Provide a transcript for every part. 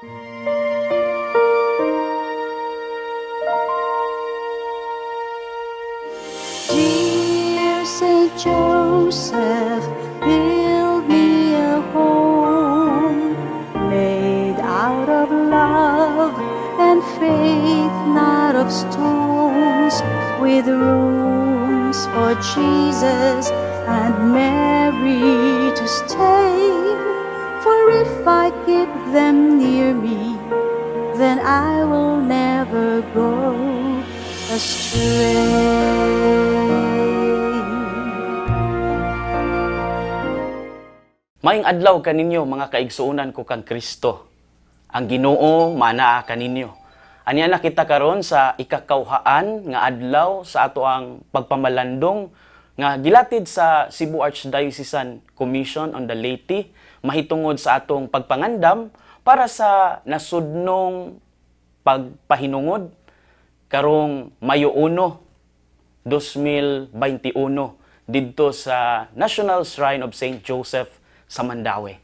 Dear Saint Joseph, build me a home made out of love and faith, not of stones, with rooms for Jesus and Mary to stay. For if I keep them near me, then I will never go astray. Maayong adlaw kaninyo, mga kaigsuonan ko kang Kristo. Ang Ginoo maanaa kaninyo. Ania na kita karon sa ikakawhaan nga adlaw sa ato ang pagpamalandong nga gilatid sa Cebu Archdiocesan Commission on the Laity mahitungod sa atong pagpangandam para sa nasudnong pagpahinungod karong Mayo 1, 2021 didto sa National Shrine of St. Joseph sa Mandaue.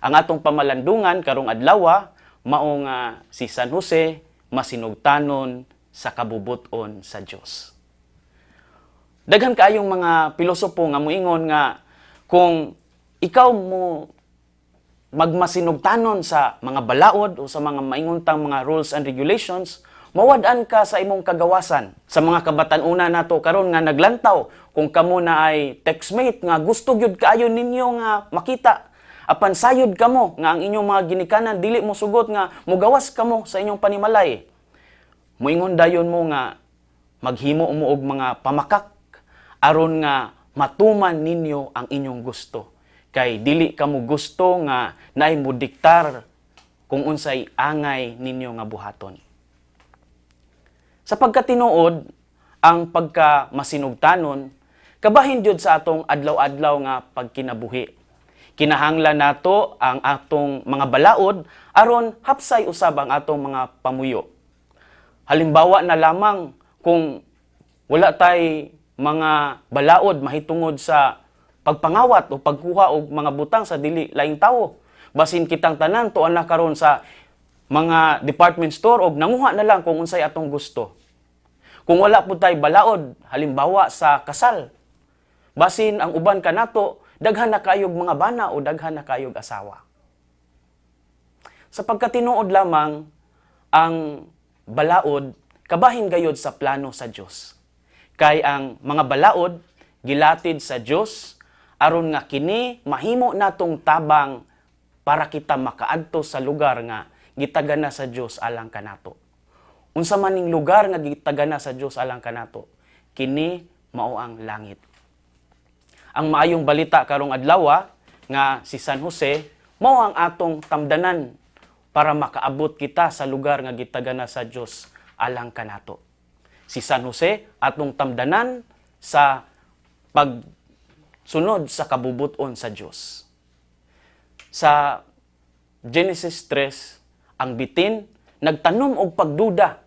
Ang atong pamalandungan karong adlaw mao nga si San Jose masinugtanon sa kabubuton sa Dios. Daghan kaayong mga pilosopo nga moingon nga kung ikaw mo magmasinugtanon sa mga balaod o sa mga maingontang mga rules and regulations, mawad-an ka sa imong kagawasan. Sa mga kabatan-una nato karon nga naglantaw, kung kamo na ay textmate nga gusto gyud kaayo ninyo nga makita, apan sayod kamo nga ang inyong mga ginikanan dili mo sugot nga mugawas kamo sa inyong panimalay. Moingon dayon mo nga maghimo mo og mga pamakak aron nga matuman ninyo ang inyong gusto. Kay dili kamo gusto nga naay mo diktar kung unsay angay ninyo nga buhaton. Sa pagkatinuod, ang pagka masinugtanon kabahin jud sa atong adlaw-adlaw nga pagkinabuhi. Kinahanglan nato ang atong mga balaod aron hapsay usab ang atong mga pamuyo. Halimbawa na lamang, kung wala tay mga balaod mahitungod sa pagpangawat o pagkuha og mga butang sa dili laing tawo. Basin kitang tanan tuan na karon sa mga department store og nanguha na lang kung unsay atong gusto. Kung wala pud tay balaod halimbawa sa kasal, basin ang uban kanato daghan na kayog mga bana o daghan na kayog asawa. Sa pagkatinuod lamang, ang balaod kabahin gayod sa plano sa Dios. Kay ang mga balaod gilatid sa Dios aron nga kini mahimo natong tabang para kita makaadto sa lugar nga gitagana sa Dios alang kanato. Unsa man ning lugar nga gitagana sa Dios alang kanato? Kini mao ang langit. Ang maayong balita karong adlaw nga si San Jose mao ang atong tamdanan para makaabot kita sa lugar nga gitagana sa Dios alang kanato. Si San Jose atong tamdanan sa pagsunod sa kabubuton sa Dios. Sa Genesis 3, ang bitin nagtanom og pagduda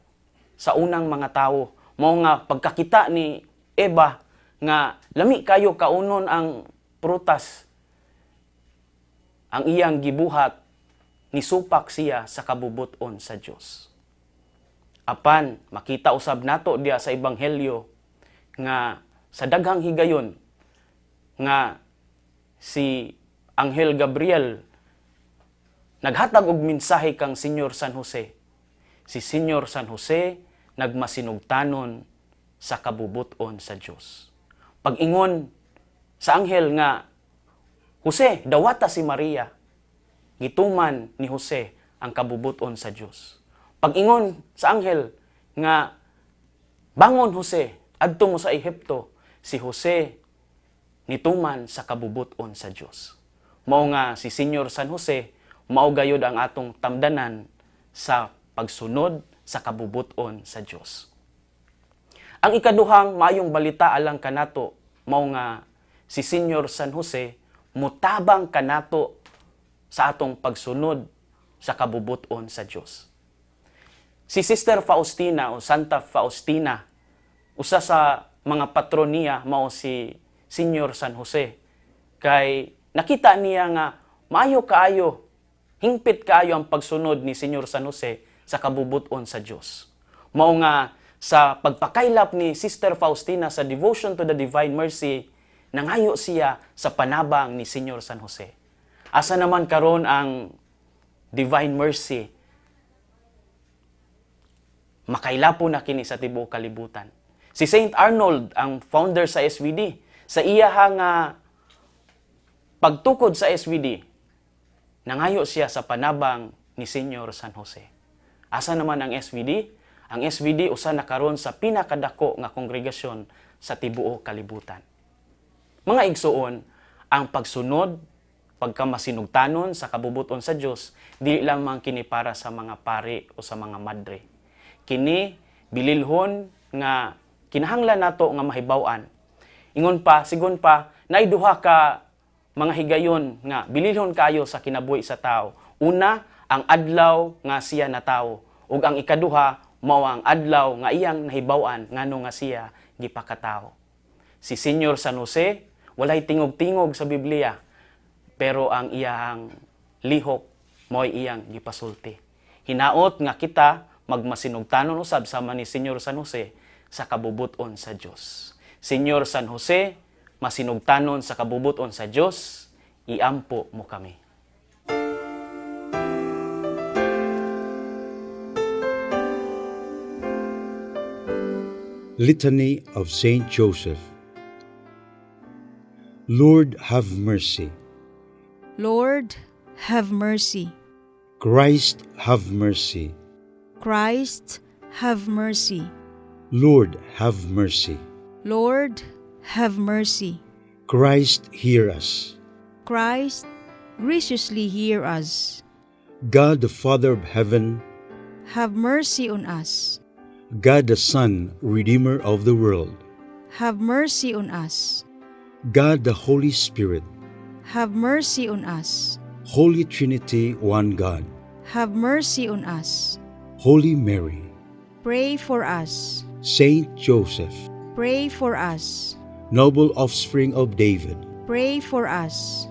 sa unang mga tawo. Mao nga pagkakita ni Eva nga lami kayo kaunon ang prutas, ang iyang gibuhat, nisupak siya sa kabubuton sa Dios. Apan makita usab nato diya sa Ebanghelyo nga sa daghang higayon nga si Anghel Gabriel naghatag og mensahe kang Senyor San Jose. Si Senyor San Jose nagmasinugtanon sa kabubuton sa Dios. Pag-ingon sa anghel nga, "Jose, dawata si Maria," gituman ni Jose ang kabubuton sa Dios. Pag-ingon sa anghel nga, "Bangon Jose, adto mo sa Ehipto," si Jose nituman sa kabubuton sa Dios. Mao nga si Senyor San Jose mao gayod ang atong tamdanan sa pagsunod sa kabubuton sa Dios. Ang ikaduhang maayong balita alang kanato mao nga si Senyor San Jose mutabang kanato sa atong pagsunod sa kabubuton sa Dios. Si Sister Faustina o Santa Faustina, usa sa mga patron niya mao si Senyor San Jose. Kay nakita niya nga maayo kaayo Hingpit kaayo ang pagsunod ni Senyor San Jose sa kabubuton sa Dios. Mao nga sa pagpakaylap ni Sister Faustina sa devotion to the Divine Mercy, nangayo siya sa panabang ni Senyor San Jose. Asa naman karon ang Divine Mercy? Makailapo na kini sa tibuok kalibutan. Si Saint Arnold, ang founder sa SVD, sa iyaha nga pagtukod sa SVD, nangayo siya sa panabang ni Senyor San Jose. Asa naman ang SVD? Ang SVD usa na karon sa pinakadako nga kongregasyon sa tibuok kalibutan. Mga igsuon, ang pagsunod, pagkamasinugtanon sa kabubuton sa Dios, dili lamang kini para sa mga pari o sa mga madre. Kini bililhon nga kinahanglan nato nga mahibaw-an. Ingon pa, sigon pa, naay duha ka mga higayon nga bililhon kayo sa kinabuhi sa tao. Una, ang adlaw nga siya natawo, ug ang ikaduha mao ang adlaw nga iyang nahibaw-an ngano nga siya gipakatao. Si Senyor San Jose walay tingog-tingog sa Biblia, pero ang iyang lihok mo'y iyang gipasulti. Hinaot nga kita magmasinugtanon usab sama ni Senyor San Jose sa kabubuton sa Dios. Senyor San Jose, masinugtanon sa kabubuton sa Dios, iampo mo kami. Litany of Saint Joseph. Lord, have mercy. Lord, have mercy. Christ, have mercy. Christ, have mercy. Lord, have mercy. Lord, have mercy. Christ, hear us. Christ, graciously hear us. God, the Father of heaven, Have mercy on us. God the Son, Redeemer of the world, Have mercy on us. God the Holy Spirit, Have mercy on us. Holy Trinity, one God, Have mercy on us. Holy Mary, Pray for us. Saint Joseph, Pray for us. noble offspring of David, Pray for us.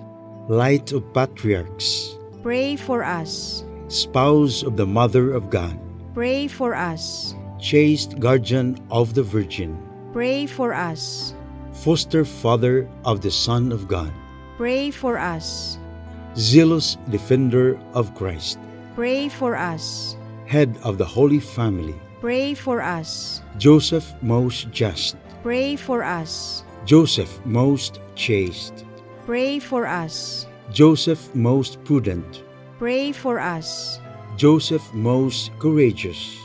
light of patriarchs, Pray for us. spouse of the Mother of God, Pray for us. Chaste guardian of the Virgin, Pray for us. Foster father of the Son of God, Pray for us. Zealous defender of Christ, Pray for us. Head of the Holy Family, Pray for us. Joseph most just, Pray for us. Joseph most chaste, Pray for us. Joseph most prudent, Pray for us. Joseph most courageous,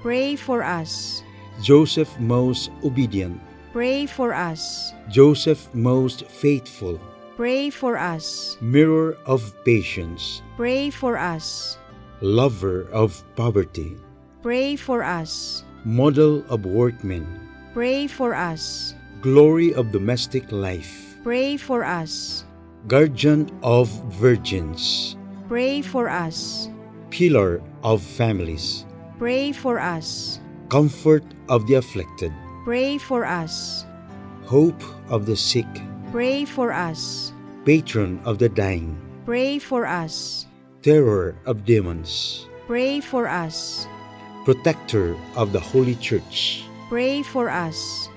Pray for us. Joseph most obedient, Pray for us. Joseph most faithful, Pray for us. Mirror of patience, Pray for us. Lover of poverty, Pray for us. Model of workmen, Pray for us. Glory of domestic life, Pray for us. Guardian of virgins, Pray for us. Pillar of families, Pray for us. Comfort of the afflicted, Pray for us. Hope of the sick, Pray for us. Patron of the dying, Pray for us. Terror of demons, Pray for us. Protector of the Holy Church, Pray for us.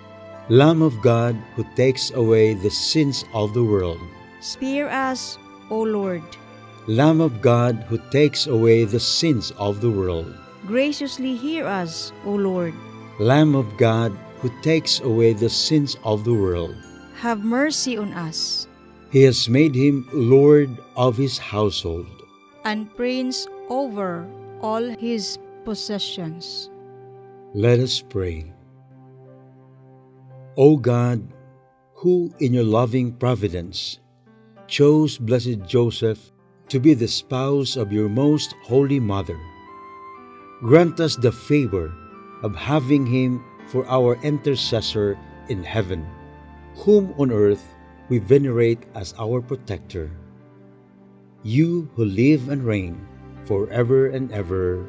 Lamb of God who takes away the sins of the world, Spare us, O Lord. Lamb of God who takes away the sins of the world, Graciously hear us, O Lord. Lamb of God who takes away the sins of the world. Have mercy on us. He has made him Lord of his household, And prince over all his possessions. Let us pray. O God, who in your loving providence chose blessed Joseph to be the spouse of your most holy mother, grant us the favor of having him for our intercessor in heaven, whom on earth we venerate as our protector. You who live and reign forever and ever.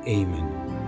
Amen.